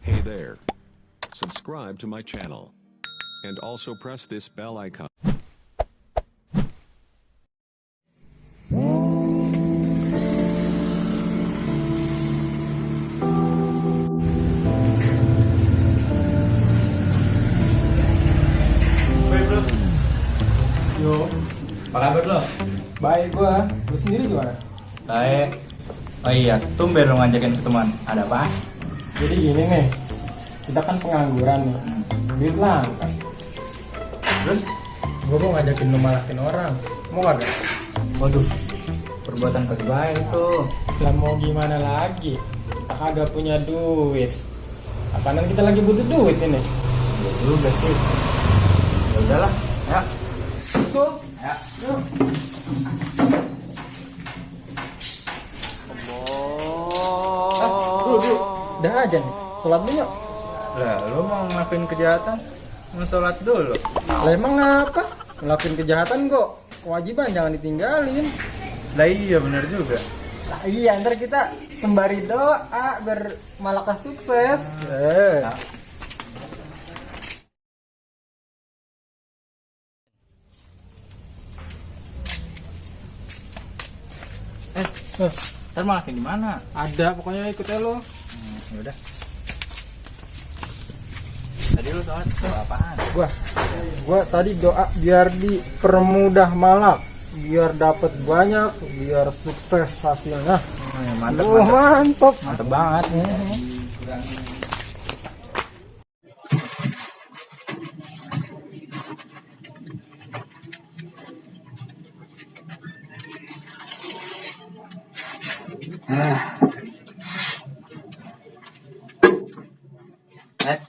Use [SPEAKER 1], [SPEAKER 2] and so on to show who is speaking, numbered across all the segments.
[SPEAKER 1] Hey there. Subscribe to my channel. And also press this bell icon.
[SPEAKER 2] Yo,
[SPEAKER 3] Apa kabar lo?
[SPEAKER 2] baik gua. Lu sendiri gimana?
[SPEAKER 3] Baik. Oh iya, tumben lo ngajakin ketemuan. Ada apa?
[SPEAKER 2] Jadi gini nih, kita kan pengangguran nih, duit langka.
[SPEAKER 3] Terus?
[SPEAKER 2] Gua mau ngajakin lu malakin orang, mau kagak?
[SPEAKER 3] Waduh, perbuatan kagak baik tuh.
[SPEAKER 2] Lah mau gimana lagi? Kita kagak punya duit. Apaan kita lagi butuh duit ini?
[SPEAKER 3] Ya juga sih. Ya udahlah, ya.
[SPEAKER 2] Let's go.
[SPEAKER 3] Ya.
[SPEAKER 2] Yuk. Dulu. Udah aja nih, sholat dulu yuk.
[SPEAKER 3] Lah, lo mau ngelakuin kejahatan? Mau sholat dulu.
[SPEAKER 2] Lah emang apa? Ngelakuin kejahatan kok kewajiban jangan ditinggalin.
[SPEAKER 3] Lah iya bener juga.
[SPEAKER 2] Nah, iya, ntar kita sembari doa biar malakah sukses.
[SPEAKER 3] Nah, ntar malakin di mana?
[SPEAKER 2] Ada, pokoknya ikut aja lo.
[SPEAKER 3] Ya udah. Tadi lo soal apaan?
[SPEAKER 2] Gua tadi doa biar dipermudah malak, biar dapat banyak, biar sukses hasilnya.
[SPEAKER 3] Oh, ya, mantep,
[SPEAKER 2] Oh,
[SPEAKER 3] mantep.
[SPEAKER 2] mantap.
[SPEAKER 3] Mantep banget.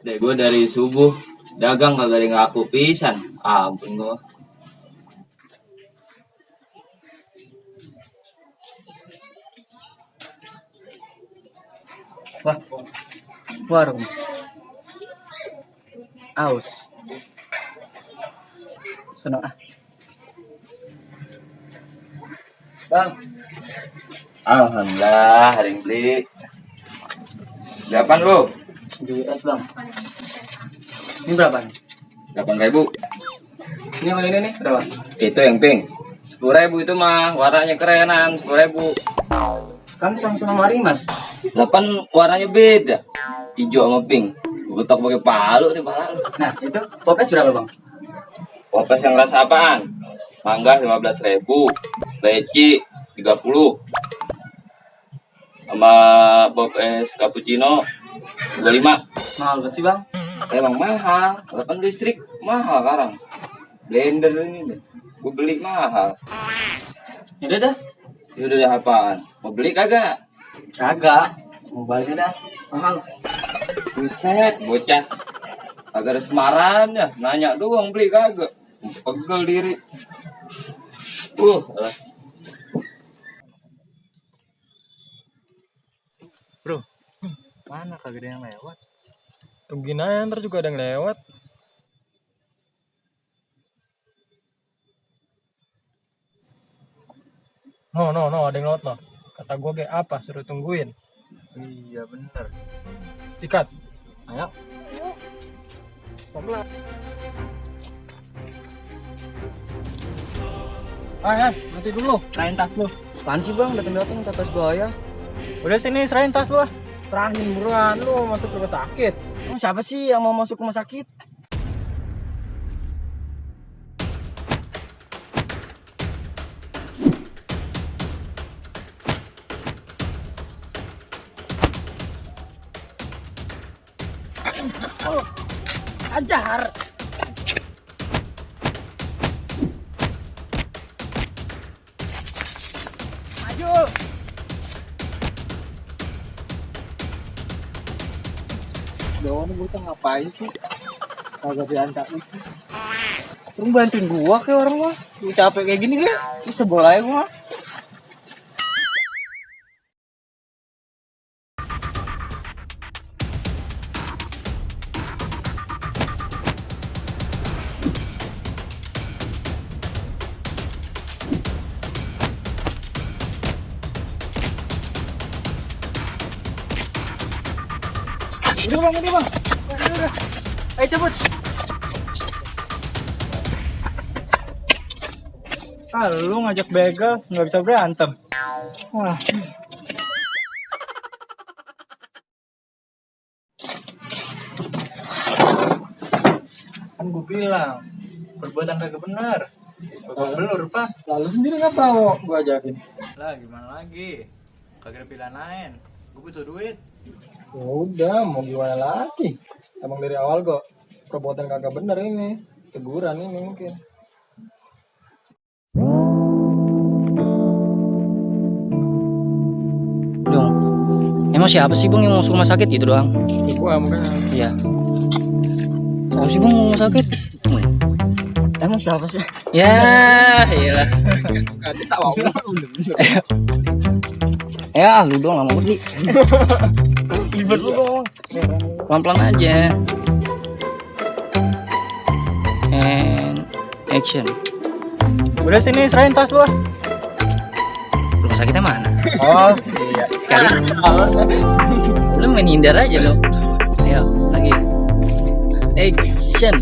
[SPEAKER 4] Deh gue dari subuh dagang kagak ada yang laku pisan. Ampun gue.
[SPEAKER 5] Wah, warung. Aus. Sono ah. Bang,
[SPEAKER 4] Alhamdulillah hari ini beli. Berapaan lu?
[SPEAKER 5] di es bang. Ini berapa nih?
[SPEAKER 4] 8.000.
[SPEAKER 5] Ini yang ini nih berapa?
[SPEAKER 4] Itu yang pink. 10.000 itu mah warnanya kerenan 10.000.
[SPEAKER 5] Kan sama-sama mari mas.
[SPEAKER 4] 8 warnanya beda. Hijau sama pink. Gue tok pakai palu nih pala lu.
[SPEAKER 5] Nah itu popes berapa bang?
[SPEAKER 4] Popes yang rasa apaan? Mangga 15.000. Leci 30. Sama popes cappuccino 25.
[SPEAKER 5] Mahal banget sih bang.
[SPEAKER 4] Emang mahal, 8 listrik mahal sekarang. Blender ini deh, gue beli mahal.
[SPEAKER 5] Yaudah dah.
[SPEAKER 4] Udah dah apaan? Mau beli kagak?
[SPEAKER 5] Kagak. Mau balik dah. Mahal.
[SPEAKER 4] Buset, bocah. Kagak ada semaran ya, nanya doang beli kagak. Pegel diri. Alah.
[SPEAKER 3] Bro, mana kagak ada yang lewat?
[SPEAKER 2] Tungguin aja, ntar juga ada yang lewat. No, ada yang lewat no. Kata gua kayak apa, suruh tungguin.
[SPEAKER 3] Iya bener.
[SPEAKER 2] Sikat.
[SPEAKER 3] Ayo.
[SPEAKER 2] Nanti dulu.
[SPEAKER 5] Serahin tas lu. Apaan sih bang? Datang-datang ke tas gua.
[SPEAKER 2] Udah sini, serahin tas lu. Serahin buruan, lu masuk rumah sakit.
[SPEAKER 5] Emang siapa sih yang mau masuk rumah sakit?
[SPEAKER 2] Ajar. Maju.
[SPEAKER 5] Doang gue ngapain sih? Kagak diantar sih. Terus bantuin gua kayak orang mah. Gua capek kayak gini kan. Bisa bola gua. Udah bang, udah bang. Udah. Ayo cabut.
[SPEAKER 3] Ah, lu ngajak begal nggak bisa berantem. Wah. Kan gue bilang perbuatan kagak benar. Babak belur, Pak.
[SPEAKER 5] Lalu sendiri nggak tahu gua ajakin.
[SPEAKER 3] Lah gimana lagi? Kagak ada pilihan lain. Gue butuh duit.
[SPEAKER 2] Ya udah, mau gimana lagi? Emang dari awal kok perbuatan kagak bener ini, teguran ini mungkin.
[SPEAKER 6] Dong, emang siapa sih bang yang mau masuk rumah sakit gitu doang?
[SPEAKER 2] Gua makanya.
[SPEAKER 6] Iya. Siapa sih bang mau rumah sakit?
[SPEAKER 5] Emang siapa sih?
[SPEAKER 6] Ya, iyalah. Ya, lu doang lama beli.
[SPEAKER 5] Libet lu dong.
[SPEAKER 6] Pelan-pelan aja. And action.
[SPEAKER 5] Udah sini serahin tas lu.
[SPEAKER 6] Rumah sakitnya mana?
[SPEAKER 5] Oh, iya.
[SPEAKER 6] Sekali. Lu main hindar aja lo. Ayo, lagi. Action.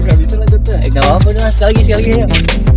[SPEAKER 5] Gak bisa lanjut ya.
[SPEAKER 6] Gak apa-apa, sekali lagi, sekali lagi.